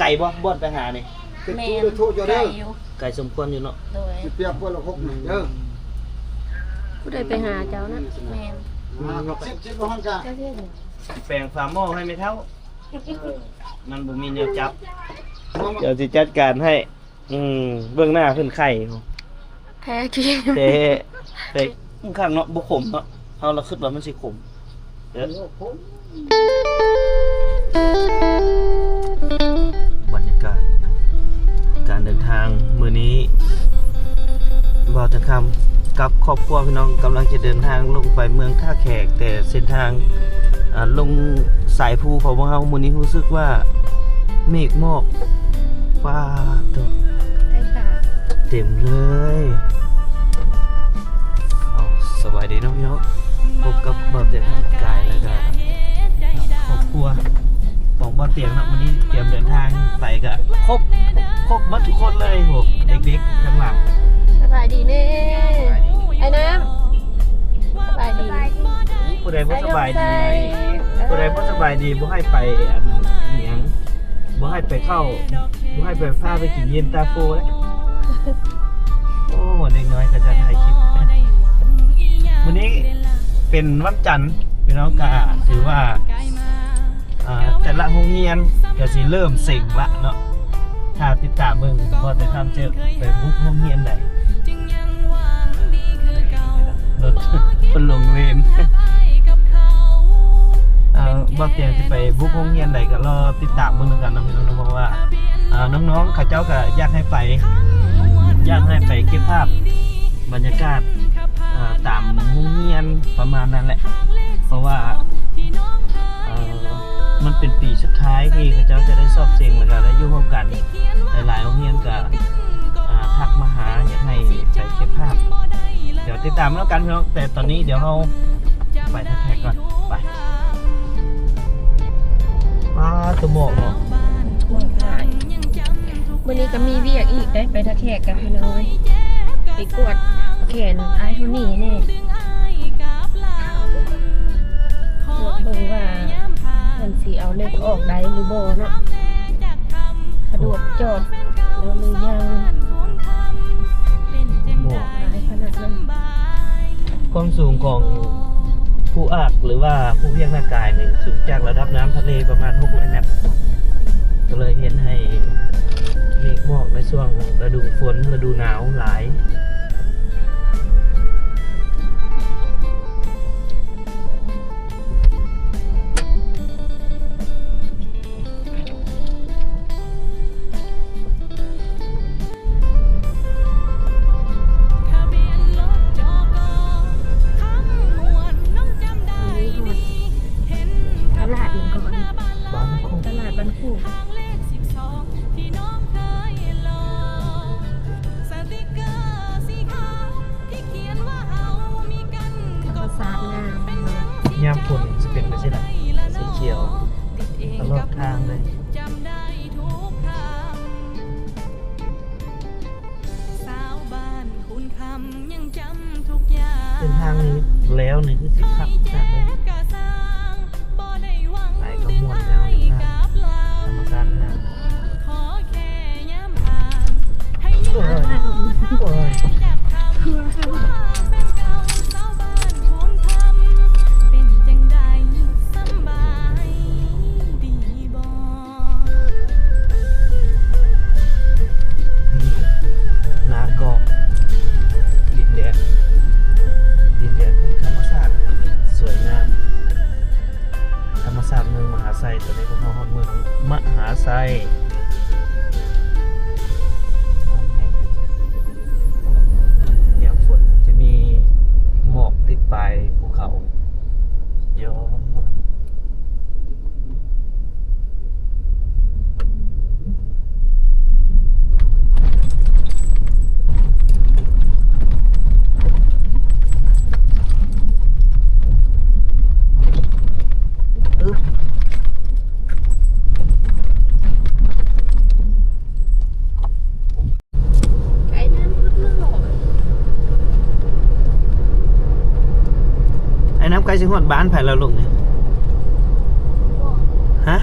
ໄກບໍ່ ບ່ອນໄປຫານີ້? ແມ່ນ ໂທດເຈົ້າເດີ ໄກຢູ່ ໄກສົມຄວນຢູ່ເນາະ. ໂດຍ ຊິປຽບຄົນລະຫົກໜຶ່ງເດີ. ຜູ້ໃດໄປຫາເຈົ້ານັ້ນ? ແມ່ນ ສິບ ສິບບໍ່ຮອດກະ ແປງຝາໝໍ້ໃຫ້ແມ່ເຖົ້າ ມັນບໍ່ມີແນວຈັບ ດຽວຊິຈັດການໃຫ້. ອືມ ເບິ່ງໜ້າເພິ່ນໄຂ່ ແທ້ຈິງ ແທ້ ແທ້ ຄັກເນາະ ບໍ່ຂົມເນາະ ເຮົາລະຄິດວ່າມັນຊິຂົມເດີ. ບັນຍາກາດການເດີນທາງມື້ນີ້ ບ່າວແຕງຄຳກັບຄອບຄົວພີ່ນ້ອງກຳລັງຈະເດີນທາງລົງໄປເມືອງທ່າແຂກ ແຕ່ເສັ້ນທາງ ອ່າ ລົງສາຍພູຂອງພວກເຮົາມື້ນີ້ຮູ້ສຶກວ່າເມກໝອກ ປາດໂທ້ ເຕັມເລີຍ. ເອົາ ສະບາຍດີເນາະພີ່ນ້ອງ ພົບກັບບ່າວຕຽງກາຍ ແລ້ວກະຄອບຄົວຂອງບ່າວຕຽງເນາະ. ມື້ນີ້ຕຽມເດີນທາງໄປກະຄົບ ຄົບໝົດທຸກຄົນເລີຍ ໂຫ ເດັກໆຂ້າງຫຼັງ. ສະບາຍດີເນ ອ້າຍນ້ຳ ສະບາຍດີ. ຜູ້ໃດບໍ່ສະບາຍດີ ຜູ້ໃດບໍ່ສະບາຍດີ ບໍ່ໃຫ້ໄປອັນຫຍັງ ບໍ່ໃຫ້ໄປເຂົ້າ ບໍ່ໃຫ້ໄປ ພາໄປກິນເຢັນຕາໂຟເດ້. ໂອ້ ເດັກນ້ອຍກະຈະຖ່າຍຄລິບ. ມື້ນີ້ເປັນວັນຈັນ ພີ່ນ້ອງ ກະຖືວ່າ ອ່າ ແຕ່ລະໂຮງຮຽນກະຊິເລີ່ມເສັງລະເນາະ. ຖ້າຕິດຕາມເບິ່ງວ່າແຕ່ທຳຈະໄປບຸກໂຮງຮຽນໃດ ລົດເພິ່ນລົງເວນ. ອ່າ ບ່າວຕຽງຊິໄປບຸກໂຮງຮຽນໃດກະລໍຕິດຕາມເບິ່ງນຳກັນເນາະພີ່ນ້ອງເນາະ. ເພາະວ່າ ອ່າ ນ້ອງໆເຂົາເຈົ້າກະຢາກໃຫ້ໄປ ຢາກໃຫ້ໄປເກັບພາບບັນຍາກາດ ອ່າ ຕາມໂຮງຮຽນປະມານນັ້ນແຫຼະ. ເພາະວ່າ ເອີ ມັນເປັນປີສຸດທ້າຍທີ່ເຂົາເຈົ້າຈະໄດ້ສອບເສັງ ແລ້ວກະໄດ້ຢູ່ຮ່ວມກັນ. ຫຼາຍໆໂຮງຮຽນກະ ອ່າ ທັກມາຫາ ຢາກໃຫ້ໄປເກັບພາບ. ດຽວຕິດຕາມນຳກັນເນາະ ແຕ່ຕອນນີ້ດຽວເຮົາໄປທັກແຂກກ່ອນ. ໄປ ປາດໂທ້ ໝອກເນາະ ໝອກຫຼາຍ. ມື້ນີ້ກະມີວຽກອີກໄດ໋ ໄປທ່າແຂກກັນພີ່ນ້ອງ ໄປກວດແຂນອ້າຍໂທນີ້ແດ່ ກວດເບິ່ງວ່າເພິ່ນຊິເອົາເຫຼັກອອກໄດ້ຫຼືບໍ່ເນາະ. ສະດວກຈອດແລ້ວຫຼືຍັງ ໝອກຫຼາຍຂະໜາດນັ້ນ. ຄວາມສູງຂອງພູອາກ ຫຼືວ່າພູພຽງນາກາຍນີ້ ສູງຈາກລະດັບນ້ຳທະເລປະມານຫົກຮ້ອຍແມັດ ກະເລີຍເຮັດໃຫ້ເມກໝອກໃນຊ່ວງລະດູຝົນ ລະດູໜາວຫຼາຍ. ຕະຫຼາດຫຍັງເກາະນີ້? ບ້ານໂຄກ ຕະຫຼາດບ້ານໂຄກ. ທຳມະຊາດງາມ ຍາມຝົນຊິເປັນຈັ່ງຊີ້ລະ ສີຂຽວຕະຫຼອດທາງເລີຍ. ເສັ້ນທາງນີ້ແລ້ວນີ້ຄືຊິຄັກຄັກເລີຍ ໄປກະມ່ວນແລ້ວນີ້ນະ ທຳມະຊາດງາມ. ໂອ້ຍ ໂອ້ຍ ເປັນຈັ່ງໃດ ສຳບາຍດີບໍ່? ນີ້ ນາກອກ ດິນແດນ ດິນແດນທຳມະຊາດສວຍງາມ. ທຳມະຊາດເມືອງມະຫາໄຊ. ຕອນນີ້ພວກເຮົາຮອດເມືອງມະຫາໄຊ. ຍາມຝົນຈະມີໝອກຕິດປາຍພູເຂົາ. ຍອດ. ອ້າຍນ້ຳໃກ້ຊິຮອດບ້ານໃຜແລ້ວລູກນີ້? ຮະ?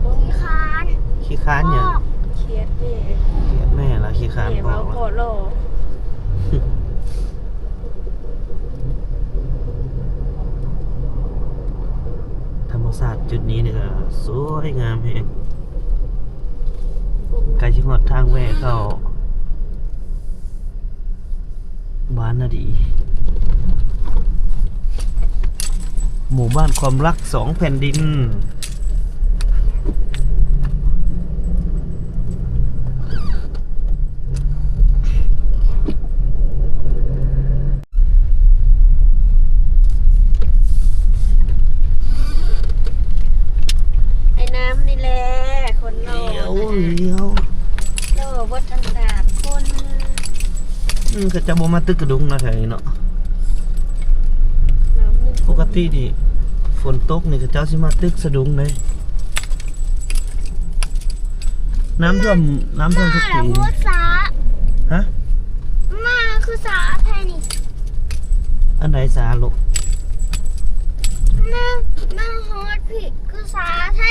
ຂີ້ຄ້ານ. ຄ້ານຫຍັງ? ຄຽດແມ່ ຄຽດແມ່ລະຂີ້ຄ້ານ ແມ່ເວົ້າພໍ້ ເວົ້າພໍ້ຫຼໍ່. ທຳມະຊາດຈຸດນີ້ນີ້ກໍສວຍງາມແຮງ ໃກ້ຊິຮອດທາງແວ່ເຂົ້າ ບ້ານນາດີ ໝູ່ບ້ານຄວາມຮັກສອງແຜ່ນດິນ. ໄອ້ນ້ຳນີ້ແຫຼະ ຄົນຫຼໍ່ ດຽວ ນະ ດຽວ ຫຼໍ່ເບິດທັງສາມຄົນ. ອືມ ເຂົາເຈົ້າບໍ່ມາຕຶກກະດຸງເນາະ ແຖວນີ້ເນາະ. ປົກກະຕິນີ້ ຝົນຕົກນີ້ ເຂົາເຈົ້າຊິມາຕຶກສະດຸງເດ້. ນ້ຳຖ້ວມ ນ້ຳຖ້ວມທຸກປີ. ຫາ? ມາຄືຊ້າແທ້ນີ້. ອັນໃດຊ້າລູກ? ມາ ມາຮອດພີ້ຄືຊ້າແທ້.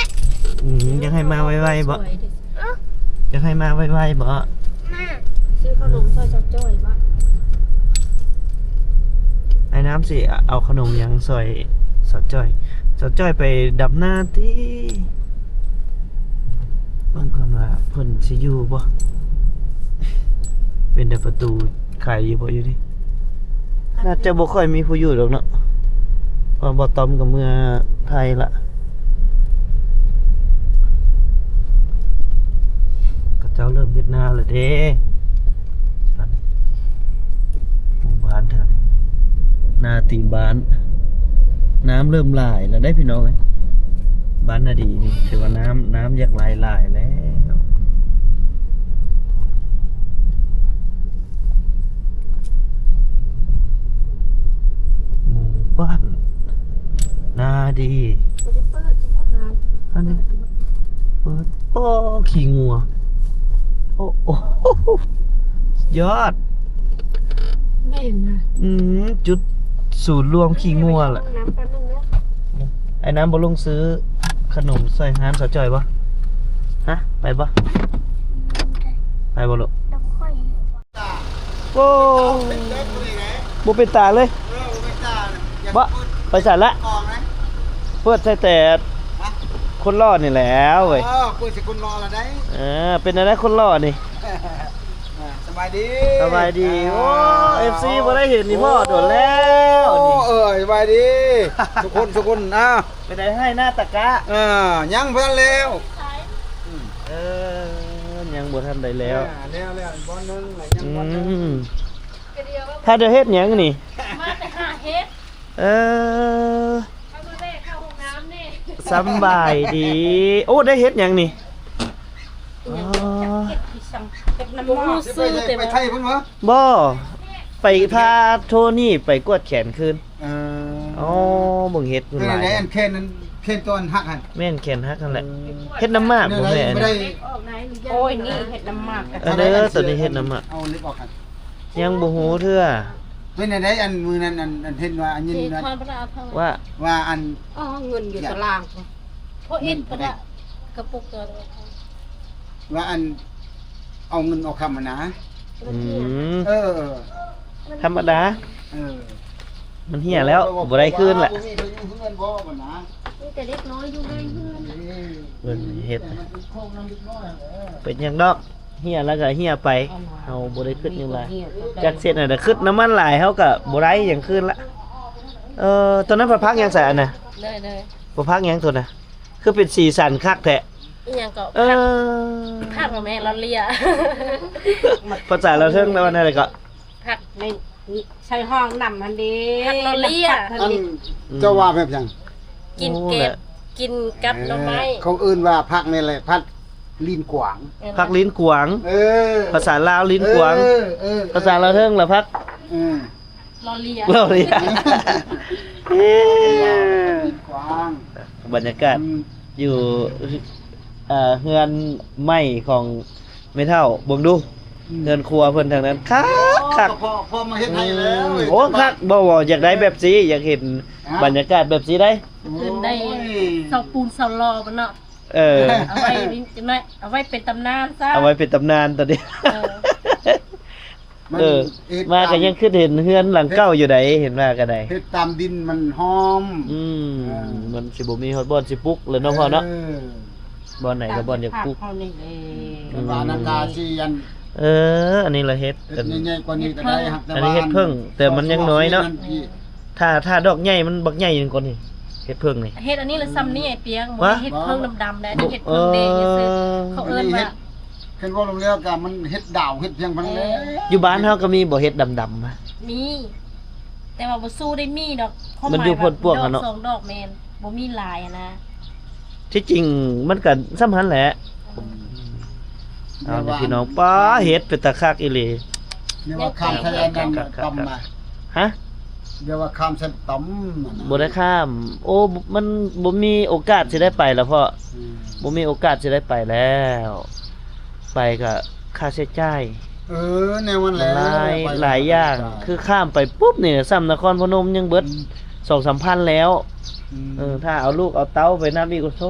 ອືມ ຢາກໃຫ້ມາໄວໆບໍ? ສວຍເດ້. ເອີ ຢາກໃຫ້ມາໄວໆບໍ? ມາ ຊື້ເຂົ້າໜົມຊ່ອຍສາວຈ້ອຍບໍ? ອ້າຍນ້ຳຊິເອົາຂະໜົມຫຍັງຊ່ອຍສາວຈ້ອຍ? ສາວຈ້ອຍໄປດຳນາຕິ? ເບິ່ງກ່ອນວ່າເພິ່ນຊິຢູ່ບໍ່? ເປັນແຕ່ປະຕູ ຂາຍຢູ່ບໍ່ຢູ່ນີ້? ໜ້າຈະບໍ່ຄ່ອຍມີຜູ້ຢູ່ດອກເນາະ ເພາະວ່າບ່າວຕ້ອມກໍເມືອໄທລະ. ເຂົາເຈົ້າເລີ່ມເຮັດນາແລ້ວເດ້. ໝູ່ບ້ານແຖວນີ້ ນາຕີນບ້ານ ນ້ຳເລີ່ມຫຼາຍແລ້ວເດ້ພີ່ນ້ອງເອີຍ. ບ້ານນາດີນີ້ຖືວ່ານ້ຳ ນ້ຳຢາກໄຫຼຫຼາຍແລ້ວ. ໝູ່ບ້ານນາດີ ບໍ່ໄດ້ເປີດ ເຈົ້າຂອງຮ້ານ ອັນນີ້ເປີດ. ໂອ້ ຂີ້ງົວ ໂອ້ ໂອ້ ສຸດຍອດ. ແມ່ນນະ ອືມ ຈຸດສູນລວມຂີ້ງົວລະ. ນ້ຳແປັບໜຶ່ງເດີ ໄອ້ນ້ຳບໍ່ລົງຊື້ຂະໜົມຊ່ອຍຮ້ານສາວຈ້ອຍບໍ່? ຮະ ໄປບໍ່? ໄປບໍ່ລູກ? ໂອ້ ບໍ່ເປັນຕາເລີຍ. ເອີ ບໍ່ເປັນຕາ ບໍ່ ໄປໃສລະ? ເປີດໃສ່ແຕ່ ຮະ? ຄົນຫຼໍ່ນີ້ແຫຼະເວີຍ. ເອີ ເປີດໃສ່ຄົນຫຼໍ່ລະໄດ໋. ເອີ ເປັນແນວໃດຄົນຫຼໍ່ນີ້? ອ່າ ສະບາຍດີ ສະບາຍດີ. ອ່າ ໂອ້ ເອັຟຊີບໍ່ໄດ້ເຫັນອີ່ພໍ່ດົນແລ້ວນີ້. ເອີ ສະບາຍດີທຸກຄົນ ທຸກຄົນ. ອ້າວ ເປັນໃດໄຮ່ນາຕະກະ? ເອີ ຍັງບໍ່ທັນແລ້ວ. ເອີ ຍັງບໍ່ທັນໄດ້ແລ້ວ. ອ່າ ແລ້ວ ແລ້ວບ່ອນໜຶ່ງ ແລ້ວຍັງບ່ອນໜຶ່ງ. ອືມ ພາດຽວເຮັດຫຍັງນີ້? ມາແຕ່ຫາເຫັດ. ເອີ ເຂົ້າມາແວ່ເຂົ້າຫ້ອງນ້ຳນີ້. ສຳບາຍດີ. ໂອ້ ໄດ້ເຫັດຫຍັງນີ້? ອໍ ເຫັດອີສັງ ເຫັດນ້ຳໝອກ. ບໍ່ຮູ້ຊື່ ແຕ່ວ່າ ໄປໄທພຸ້ນຫວາ? ບໍ່ ໄປພາໂທນີ້ໄປກວດແຂນຄືນ. ເອີ ອໍ ເບິ່ງເຫັດພຸ້ນຫຼາຍ. ອັນແຂນນັ້ນ ແຂນຕົວອັນຫັກຫັ້ນ. ແມ່ນ ແຂນຫັກຫັ້ນແຫຼະ. ເອີ ເຫັດນ້ຳໝາກບໍ່ແມ່ນ? ໂອ້ຍ ນີ້ເຫັດນ້ຳໝາກ. ເອີ ໂຕນີ້ເຫັດນ້ຳໝາກ. ເອົາເລັບອອກຫັ້ນ. ຍັງບໍ່ຮູ້ເທື່ອ. ເປັນຈັ່ງໃດ ອັນມື້ນັ້ນ ອັນ ອັນເຫັນວ່າ ອັນຍິນວ່າ ວ່າ ວ່າອັນ ອໍ ເງິນຢູ່ຕາລາງ ພໍເອັດກໍໄດ້ ກະປຸກ ວ່າອັນ ເອົາເງິນເອົາຄຳຫັ້ນນະ. ອືມ ເອີ ທຳມະດາ. ເອີ ມັນເຫ່ຍແລ້ວ ບໍ່ໄດ້ຄືນລະ. ບໍ່ມີໃຜຢູ່ເຮືອນບໍ່ບັດນະ? ມີແຕ່ເດັກນ້ອຍຢູ່ໃນເຮືອນ. ເອີ ເບິ່ງເຫັດ ເປັນຫຍັງດອກ. ເຫ່ຍແລ້ວກໍເຫ່ຍໄປ ເຮົາບໍ່ໄດ້ຄຶດຫຍັງຫຼາຍ. ຈັກເຮັດແນວໃດ ຄຶດນ້ຳມັນຫຼາຍ ເຮົາກໍບໍ່ໄດ້ຫຍັງຄືນລະ. ເອີ ຕອນນັ້ນເພິ່ນພັກຫຍັງໃສ່ອັນນະ? ໂດຍໆ ບໍ່ ຜັກຫຍັງໂຕນະ? ຄືເປັນສີສັນຄັກແທ້. ອີຫຍັງເກາະ? ເອີ ຜັກ ຜັກແມ່ນລາວເລຍ. ພາສາລາວເທິງລະວ່າແນວໃດເກາະ? ຜັກແມ່ນ ໃສ່ຫ້ອງນ້ຳຫັ້ນເດ້ ຜັກລາວເລຍ. ອັນ ເຈົ້າວ່າແບບຫຍັງ? ກິນແກບ ໂອ້ ແຫຼະ ກິນກັບໜໍ່ໄມ້. ເອີ ເຂົາເອີ້ນວ່າຜັກນີ້ແຫຼະ ຜັກລີ້ນກວາງ. ເອີ ຜັກລີ້ນກວາງ. ເອີ ພາສາລາວລີ້ນກວາງ. ເອີ ເອີ ພາສາລາວເທິງລະຜັກ ເອີ ລາວເລຍ ລາວເລຍ. ລີ້ນກວາງ. ບັນຍາກາດ ອືມ ຢູ່ ເອີ ເຮືອນໃໝ່ຂອງ ແມ່ເຖົ້າ ເບິ່ງດູ ອືມ ເຮືອນຄົວເພິ່ນທາງນັ້ນຄັກ ໂອ້ ຄັກ. ພໍ ພໍມາເຮັດໃຫ້ແລ້ວ. ອືມ ໂອ້ ຄັກ ບໍ່ ບໍ່ ຢາກໄດ້ແບບຊີ້ ຢາກເຫັນ ຮະ ບັນຍາກາດແບບຊີ້ໄດ໋. ໂອ້ຍ ຄືນໄດ້ຊາວປູນຊາວຫຼໍ່ພຸ້ນເນາະ. ເອີ ເອົາໄວ້ຈັກໜ້ອຍ ເອົາໄວ້ເປັນຕຳນານຊະ ເອົາໄວ້ເປັນຕຳນານຕອນນີ້ ເອີ ມັນ ເອີ ເຮັດ ມາກໍຍັງຄືເຫັນເຮືອນຫຼັງເກົ່າຢູ່ໃດ ເຫັນວ່າກໍໄດ້ ເຮັດຕາມດິນມັນຫອມ ອືມ ເອີ ມັນຊິບໍ່ມີຮອດບ່ອນຊິປຸກແລ້ວເນາະພໍ່ເນາະ ເອີ ບ່ອນໃດກໍບ່ອນຢາກປຸກ ເຮົານີ້ເດ້ ອືມ ວ່ານາກາຊິອັນ ເອີ ອັນນີ້ລະເຮັດ ເຮັດໃຫຍ່ໆກວ່ານີ້ກໍໄດ້ ອັນນີ້ເຮັດເຜິ້ງ ແຕ່ມັນຍັງນ້ອຍເນາະ ຖ້າ ຖ້າດອກໃຫຍ່ມັນບັກໃຫຍ່ກວ່ານີ້ ເຮັດເຜິ້ງນີ້ ເຮັດອັນນີ້ລະຊ່ຳນີ້ ອ້າຍປຽງ ບໍ່ໄດ້ເຮັດເຜິ້ງດຳໆ ໄດ້ ອັນນີ້ເຮັດເຜິ້ງແດງຊື່ໆ ເອີ ເຂົາເອີ້ນວ່າ ຄັນເວົ້າລວມແລ້ວກໍມັນເຮັດດາວເຮັດຫຍັງມັນແຫຼະ ເອີ ຢູ່ບ້ານເຮົາກໍມີບໍ່ ເຫັດດຳໆ ມີ ແຕ່ວ່າບໍ່ສູ້ໄດ້ມີດອກ ຄວາມໝາຍວ່າ ມັນຢູ່ໂພນປວກຫັ້ນເນາະ ດອກສອງດອກແມ່ນ ບໍ່ມີຫຼາຍຫັ້ນນະ ທີ່ຈິງມັນກໍຊ່ຳຫັ້ນແຫຼະ ອືມ ເອົາ ແມ່ນວ່າ ພີ່ນ້ອງ ປ້າ ເຫັດເປັນຕາຄັກອີ່ຫຼີ ແມ່ນວ່າຂ້າມໃສ່ອັນນັ້ນ ຕຳນະ ຮະ ແມ່ນວ່າຂ້າມໃສ່ຕຳນະ ບໍ່ໄດ້ຂ້າມ ໂອ້ ມັນບໍ່ມີໂອກາດຊິໄດ້ໄປລະເພາະ ອືມ ບໍ່ມີໂອກາດຊິໄດ້ໄປແລ້ວ ໄປກໍຄ່າໃຊ້ຈ່າຍ ເອີ ແນວນັ້ນແຫຼະ ຫຼາຍ ຫຼາຍຢ່າງ ຄືຂ້າມໄປປຸບນີ້ ຊ່ຳນະຄອນພະນົມຍັງເບິດ ອືມ ສອງສາມພັນແລ້ວ ອືມ ເອີ ຖ້າເອົາລູກເອົາເຕົ້າໄປນຳອີກ ໂອ້ໂຫ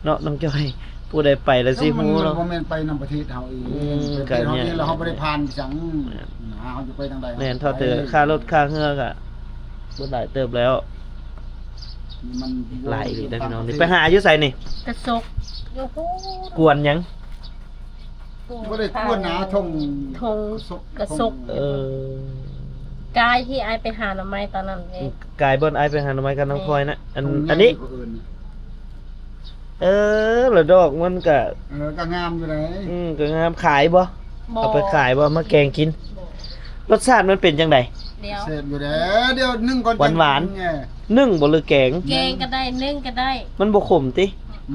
ເນາະ ນ້ອງຈ້ອຍ ຜູ້ໃດໄປລະຊິຮູ້ເນາະ ມັນບໍ່ແມ່ນໄປນຳປະເທດເຮົາເອງ ອືມ ປະເທດເຮົາເອງ ແລ້ວເຮົາບໍ່ໄດ້ຜ່ານຈັ່ງ ແມ່ນ ເຮົາຈະໄປທາງໃດ ແມ່ນ ເທົ່າແຕ່ຄ່າລົດຄ່າເຮືອກະບໍ່ຫຼາຍເຕີບແລ້ວ ມັນຫຼາຍອີ່ຫຼີເດ້ພີ່ນ້ອງ ນີ້ໄປຫາຢູ່ໃສນີ້ ກະສົກ ຢູ່ພຸ້ນ ກວນຫຍັງ ບໍ່ໄດ້ກວນນະ ທົ່ງ ທົ່ງກະສົກ ເອີ ກາຍທີ່ອ້າຍໄປຫາໜໍ່ໄມ້ຕອນນັ້ນເດ້ ກາຍບ່ອນອ້າຍໄປຫາໜໍ່ໄມ້ກັບນ້ອງພອຍນະ ອັນ ອັນນີ້ ເອີ ລະດອກມັນກະ ເອີ ກະງາມຢູ່ໃດ ອືມ ກະງາມ ຂາຍບໍ່? ບໍ່ ເອົາໄປຂາຍບໍ່? ມາແກງກິນ ບໍ່ ລົດຊາດມັນເປັນຈັ່ງໃດ? ແຊບຢູ່ເດ້ ດຽວໜຶ້ງກ່ອນ ຫວານໆ ໜຶ້ງບໍ່ ຫຼືແກງ? ແກງກໍໄດ້ ໜຶ້ງກໍໄດ້ ມັນບໍ່ຂົມຕິ?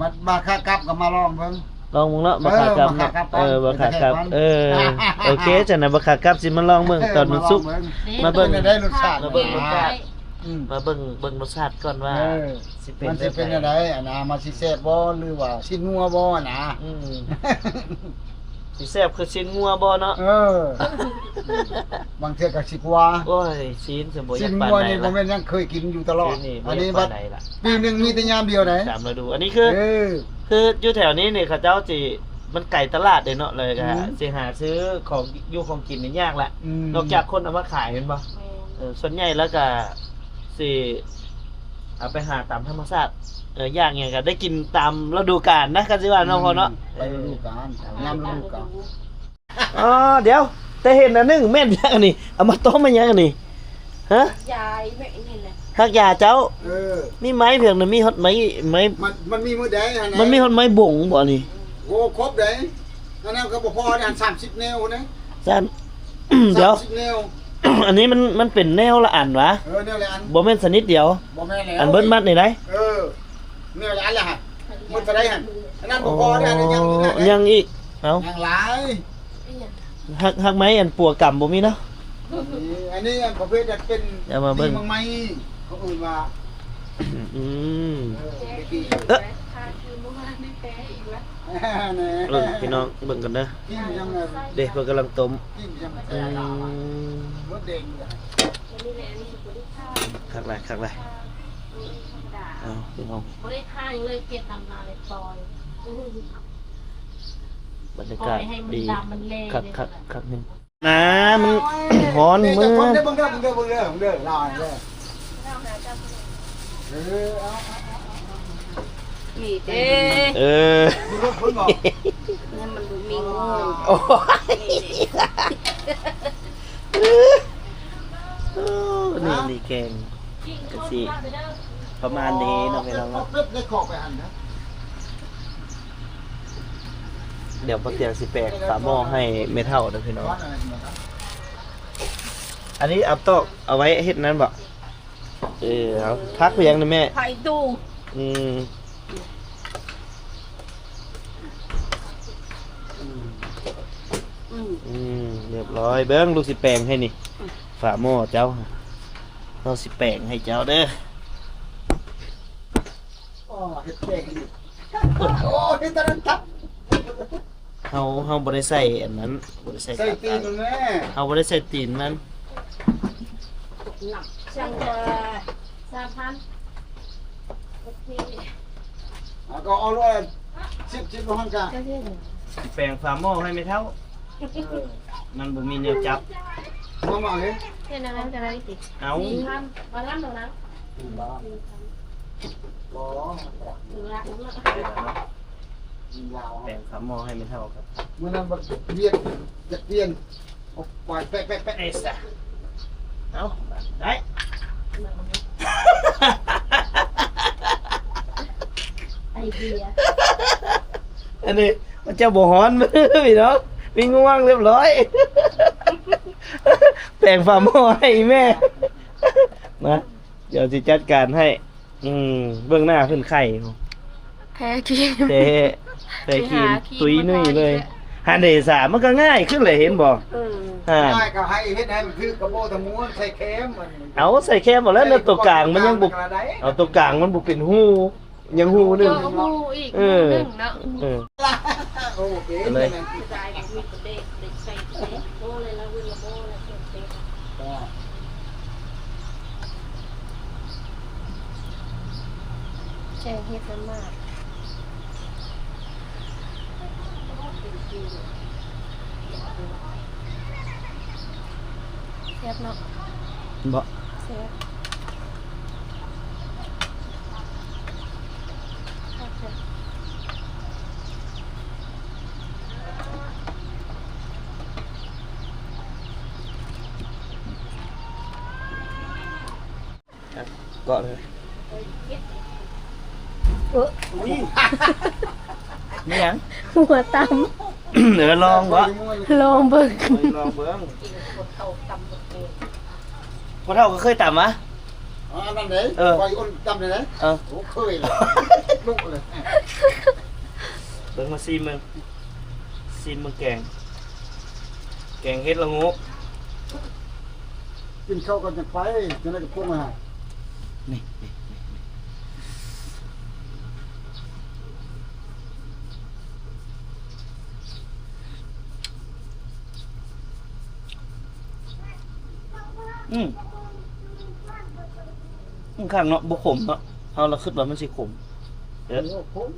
ມາ ມາຂາກັບກໍມາລອງເບິ່ງ ລອງເບິ່ງເນາະ ເອີ ບັກຂາກັບ ເອີ ບັກຂາກັບ ເອີ ໂອເຄ ຈັ່ງນັ້ນບັກຂາກັບຊິມາລອງເບິ່ງ ເອີ ຕອນມັນສຸກ ມາເບິ່ງ ມາເບິ່ງ ເປັນໄດ ລົດຊາດ ມາເບິ່ງ ອືມ ມາເບິ່ງ ເບິ່ງລົດຊາດກ່ອນວ່າ ເອີ ຊິເປັນ ມັນຊິເປັນແນວໃດ ອັນນະ ມັນຊິແຊບບໍ່ ຫຼືວ່າຊີ້ນງົວບໍ່ ອັນນະ ອືມ ຊິແຊບຄືຊີ້ນງົວບໍ່ເນາະ ເອີ ບາງເທື່ອກໍຊິກວ່າ ໂອ້ຍ ຊີ້ນ ຊີ້ນງົວນີ້ບໍ່ຢາກປານໃດລະ ບໍ່ແມ່ນຫຍັງ ເຄີຍກິນຢູ່ຕະຫຼອດ ອັນນີ້ບັດ ປີໜຶ່ງມີແຕ່ຍາມດຽວໃດ ຕາມລະດູ ອັນນີ້ຄື ເອີ ຄືຢູ່ແຖວນີ້ນີ້ ເຂົາເຈົ້າຊິ ມັນໄກຕະຫຼາດເດ້ເນາະ ແລ້ວກໍ ອືມ ຊິຫາຊື້ຂອງຢູ່ຂອງກິນນີ້ຍາກລະ ອືມ ນອກຈາກຄົນເອົາມາຂາຍແມ່ນບໍ່? ແມ່ນ ເອີ ສ່ວນໃຫຍ່ແລ້ວກໍຊິເອົາໄປຫາຕາມທຳມະຊາດ ເອີ ຢາກຫຍັງກໍໄດ້ກິນຕາມລະດູການນະ ຄັນຊິວ່າເນາະ ອືມ ພໍ່ເນາະ ໄປລະດູການ ເອີ ຕາມລະດູການ. ອໍ ດຽວ ແຕ່ເຫັນອັນໜຶ່ງແມ່ນຫຍັງອັນນີ້? ເອົາມາຕົ້ມມາຫຍັງອັນນີ້? ຮະ? ຢາອີແມ່ນີ້ແຫຼະ ຮາກຢາເຈົ້າ? ເອີ ມີໄມ້ພຽງນະ ມີຮອດໄມ້ ໄມ້ ມັນ ມັນມີມື້ໃດຫັ້ນນະ ມັນມີຮອດໄມ້ບົງບໍ່ນີ້? ໂອ້ ຄົບເດ້ ອັນນັ້ນກໍບໍ່ພໍເດ້ ສາມສິບແນວພຸ້ນເດ້ ສາມ ດຽວ ສາມສິບແນວ ອັນນີ້ມັນ ມັນເປັນແນວລະອັນຫວາ? ເອີ ແນວລະອັນ ບໍ່ແມ່ນຊະນິດດຽວ ບໍ່ແມ່ນແລ້ວ ອັນເບິດມັດນີ້ໃດ ເອີ ແນວລະອັນລະຫັ້ນ ໝົດເທົ່າໃດຫັ້ນ? ອັນນັ້ນບໍ່ພໍເດ້ ອັນນັ້ນຍັງອີກ ຍັງອີກ ເອົ້າ ຍັງຫຼາຍ ຮາກ ຮາກໄມ້ອັນປົວກຳບໍ່ມີເນາະ ອັນນີ້ ອັນນີ້ອັນປະເພດເປັນ ເອົາມາເບິ່ງ ປີໝາກໄມ້ ເຂົາເອີ້ນວ່າ ອືມ ເອີ ເອີ ເອີ ພີ່ນ້ອງເບິ່ງກັນເດີ ເດ້ ເພິ່ນກຳລັງຕົ້ມ ອືມ ຄັກຫຼາຍ ຄັກຫຼາຍ ເອົາ ພີ່ນ້ອງ ບໍ່ໄດ້ທາງເລີຍ ເກັບນ້ຳລາຍປອຍ ບັນຍາກາດດີ ຄັກ ຄັກ ຄັກແຮງ ນ້ຳມັນຮ້ອນ ເບິ່ງເດີ ເບິ່ງເດີ ເບິ່ງເດີ ເບິ່ງເດີ ເບິ່ງເດີ ລາວເດີ ເອີ ເອົາ ນີ້ເດ້ ເອີ ນີ້ມັນບໍ່ມີງູ ໂອ້ຍ ນີ້ ນີ້ແກງ ກະຊິປະມານນີ້ເນາະ ພີ່ນ້ອງເນາະ ດຽວພໍ່ຕຽງຊິແປງຝາໝໍ້ໃຫ້ແມ່ເຖົ້າເດີພີ່ນ້ອງ ອັນນີ້ເອົາຕອກເອົາໄວ້ເຮັດນັ້ນບໍ່? ເອີ ເອົາຜັກພຽງນະແມ່ ຜັກອີຕູ່ ອືມ ອືມ ອືມ ອືມ ລຽບຮ້ອຍ ເບິ່ງລູກຊິແປງໃຫ້ນີ້ ຝາໝໍ້ເຈົ້າ ເຮົາຊິແປງໃຫ້ເຈົ້າເດີ ອໍ ເຮັດແກງ ໂອ້ ເຮັດຕານັ້ນຕັບ ເຮົາ ເຮົາບໍ່ໄດ້ໃສ່ອັນນັ້ນ ບໍ່ໄດ້ໃສ່ ໃສ່ຕີນມັນແມ່ ເຮົາບໍ່ໄດ້ໃສ່ຕີນມັນ ສາມພັນ ໂອເຄ ເອົາກໍເອົາໂລດ ສິບ ສິບ ບໍ່ຮອດກະ ແປງຝາໝໍ້ໃຫ້ແມ່ເຖົ້າ ເອີ ມັນບໍ່ມີແນວຈັບ ມາ ມາເລີຍ ເຮັດອັນນັ້ນກໍໄດ້ຕິ ເອົາ ບໍ່ທັນດອກນະ ບໍ່ ແປງຝາໝໍ້ໃຫ້ແມ່ເຖົ້າ ມື້ນັ້ນບັກວຽກ ຢາກປ່ຽນ ໂອ້ ປະ ແປະ ແປະ ແປະ ເອສ ເອົາ ໄດ້ ໄອເດຍ ອັນນີ້ມັນຈະບໍ່ຮ້ອນມືພີ່ນ້ອງ ມີງວງຮຽບຮ້ອຍ ແປງຝາໝໍ້ໃຫ້ອີ່ແມ່ ນະ ດຽວຊິຈັດການໃຫ້ ອືມ ເບິ່ງໜ້າເພິ່ນໄຂ້ ແພ້ຄີມ ແພ້ ແພ້ຄີມ ໄປຫາຄີມ ຕຸ້ຍນຸ້ຍເລີຍ ມາທາອີກແລ້ວ ຫັ້ນເດສາ ມັນກໍງ່າຍຂຶ້ນແຫຼະ ເຫັນບໍ່? ເອີ ອ່າ ງ່າຍກໍໃຫ້ເຮັດໃຫ້ມັນຖືກກະໂບຕະມ້ວນໃສ່ແຄມ ເອົາໃສ່ແຄມເອົາແລ້ວ ໃສ່ ໂຕກາງມັນຍັງບໍ່ ເອົາໂຕກາງມັນບໍ່ເປັນຮູ ຍັງຮູໜຶ່ງ ເອີ ຮູອີກ ເອີ ຮູໜຶ່ງເນາະ ເອີ ໂອເຄ ເອົາເລີຍ ແກງເຫັດນ້ຳໝາກ ແຊບເນາະ ບໍ່ ແຊບ ເກາະເລີຍ ເອີ ມີຫຍັງ? ຫົວຕຳ ເອີ ລອງເບາະ ລອງເບິ່ງ ເອີ ລອງເບິ່ງ ພໍ່ເຖົ້າກໍເຄີຍຕຳຫວາ? ອໍ ອັນນັ້ນເດ້ ເອີ ຂ້ອຍອົນຕຳເດ້ ເອີ ໂອ້ ເຄີຍເລີຍ ລຸເລີຍ ເບິ່ງ ມາຊີມເບິ່ງ ຊີມເບິ່ງແກງ ແກງເຫັດລະໂງກ ກິນເຂົ້າກ່ອນຈັ່ງໄປ ຈັ່ງໃດກໍພວກມາ ນີ້ ນີ້ ນີ້ ນີ້ ອືມ ອືມ ຄັກເນາະ ບໍ່ຂົມເນາະ ເຮົາລະຄິດວ່າມັນຊິຂົມ ເອີ ບໍ່ຂົມ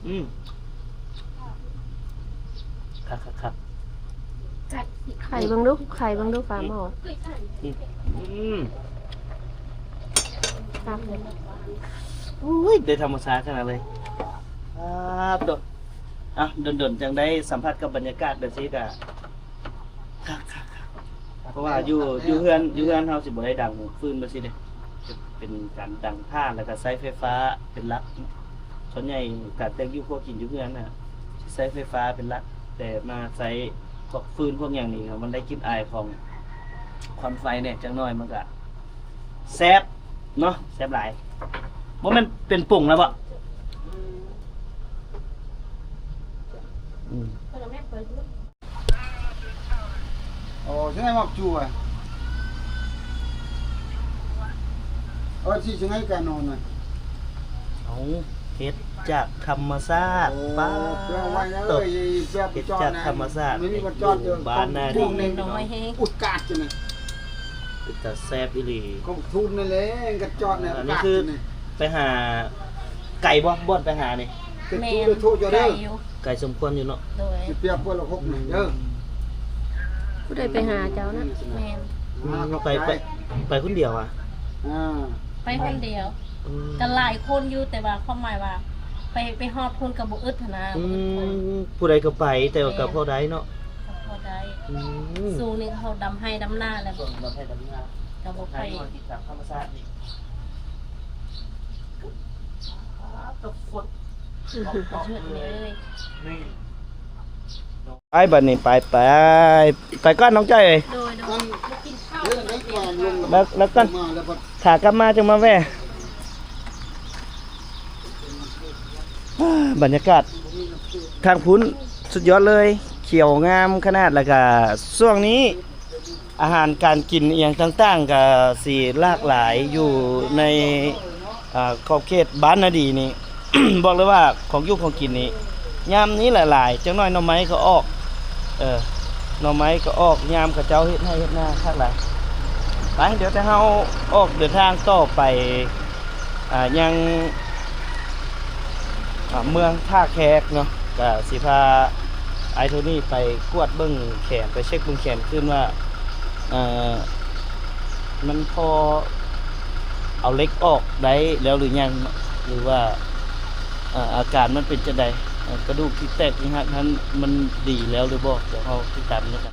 ອືມ ຄັກໆໆ ໄຂເບິ່ງດູ ໄຂເບິ່ງດູຝາໝໍ້ ອືມ ອືມ ຄັກເລີຍ ໂອ້ຍ ໄດ້ທຳມະຊາດຂະໜາດເລີຍ ອ່າ ໂຕ ອ່ະ ດົນໆ ຈັ່ງໄດ້ສຳຜັດກັບບັນຍາກາດແບບຊີ້ກະ ຄັກໆໆ ເພາະວ່າຢູ່ ຢູ່ເຮືອນ ຢູ່ເຮືອນເຮົາຊິບໍ່ໄດ້ດັງຟືນແບບຊີ້ເດ້ ຈະເປັນການດັງຖ່ານ ແລ້ວກະໃຊ້ໄຟຟ້າເປັນຫຼັກ ສ່ວນໃຫຍ່ການແຕ່ງຢູ່ຄົວກິນຢູ່ເຮືອນນະ ຊິໃຊ້ໄຟຟ້າເປັນຫຼັກ ແຕ່ມາໃຊ້ພວກຟືນພວກຫຍັງນີ້ ມັນໄດ້ກິ່ນອາຍຂອງຄວັນໄຟແດ່ ຈັກໜ້ອຍມັນກະແຊບເນາະ ແຊບຫຼາຍ ບໍ່ແມ່ນເປັນປຸງແລ້ວເບາະ ອືມ. Ồ, thế này mọc chùa à? Ờ, chị, chị ngay cả nồi này. Ồ, ເຮັດຈາກທຳມະຊາດ ໂອ້ ປ້າດ ເປັນຫຍັງເອີຍ ເປັນຫຍັງ ເຮັດຈາກທຳມະຊາດ ບໍ່ມີກະຈອດ ຢູ່ບ້ານນາດີ ນ້ອຍແຮງ ອຸດກາດຢູ່ນີ້ ເປັນຕາແຊບອີ່ຫຼີ ຂອງທຸນນັ້ນແຫຼະ ກະຈອດນີ້ ອັນນີ້ຄືໄປຫາ ໄກບໍ່ ບ່ອນໄປຫານີ້? ແມ່ນ ໄກຢູ່ ໄກສົມຄວນຢູ່ເນາະ ໂດຍ ຊິປຽບຄົນລະຫົກໜຶ່ງເດີ ຜູ້ໃດໄປຫາເຈົ້ານະ? ແມ່ນ ອືມ ໄປ ໄປ ໄປຄົນດຽວຫວາ? ອ່າ ໄປຄົນດຽວ ອືມ ກະຫຼາຍຄົນຢູ່ ແຕ່ວ່າຄວາມໝາຍວ່າ ໄປ ໄປຮອດພຸ້ນກະບໍ່ອຶດຫັ້ນນະ ອືມ ບໍ່ອຶດຄົນ ຜູ້ໃດກະໄປ ແຕ່ວ່າກະ ແມ່ນ ພໍໄດ້ເນາະ ກະພໍໄດ້ ອືມ ຊ່ວງນີ້ເຂົາດຳໄຮ່ດຳນາແລ້ວ ຊ່ວງດຳໄຮ່ດຳນາ ກະບໍ່ໄປ ກິນຕາມທຳມະຊາດນີ້ ໄປບາດນີ້ ໄປ ໄປ ໄປກ່ອນນ້ອງຈ້ອຍເອີຍ ໂດຍ ໂດຍ ແລ້ວ ແລ້ວກ່ອນ ຖ້າກັບມາຈັ່ງມາແວ່ ບັນຍາກາດທາງພຸ້ນສຸດຍອດເລີຍ ຂຽວງາມຂະໜາດ ແລ້ວກະຊ່ວງນີ້ ອາຫານການກິນອີ່ຫຍັງຕ່າງໆ ກະຊິຫຼາກຫຼາຍຢູ່ໃນ ອ່າ ຂອບເຂດບ້ານນາດີນີ້ ບອກເລີຍວ່າຂອງຢູ່ຂອງກິນນີ້ ຍາມນີ້ຫຼາຍໆ ຈັກໜ້ອຍໜໍ່ໄມ້ກໍອອກ ເອີ ໜໍ່ໄມ້ກໍອອກ ຍາມເຂົາເຈົ້າເຮັດໄຮ່ເຮັດນາຄັກຫຼາຍ ໄປ ດຽວແຕ່ເຮົາອອກເດີນທາງຕໍ່ໄປ ອ່າ ຍັງ ອ່າ ເມືອງທ່າແຂກເນາະ ກະຊິພາອ້າຍໂທນີ້ໄປກວດເບິ່ງແຂນ ໄປເຊັກເບິ່ງແຂນຄືນວ່າ ເອີ ມັນພໍເອົາເຫຼັກອອກໄດ້ແລ້ວຫຼືຍັງເນາະ ຫຼືວ່າ ເອີ ອາການມັນເປັນຈັ່ງໃດ ເອີ ກະດູກທີ່ແຕກທີ່ຫັກຫັ້ນ ມັນດີແລ້ວຫຼືບໍ່? ດຽວເຮົາຕິດຕາມນຳກັນ.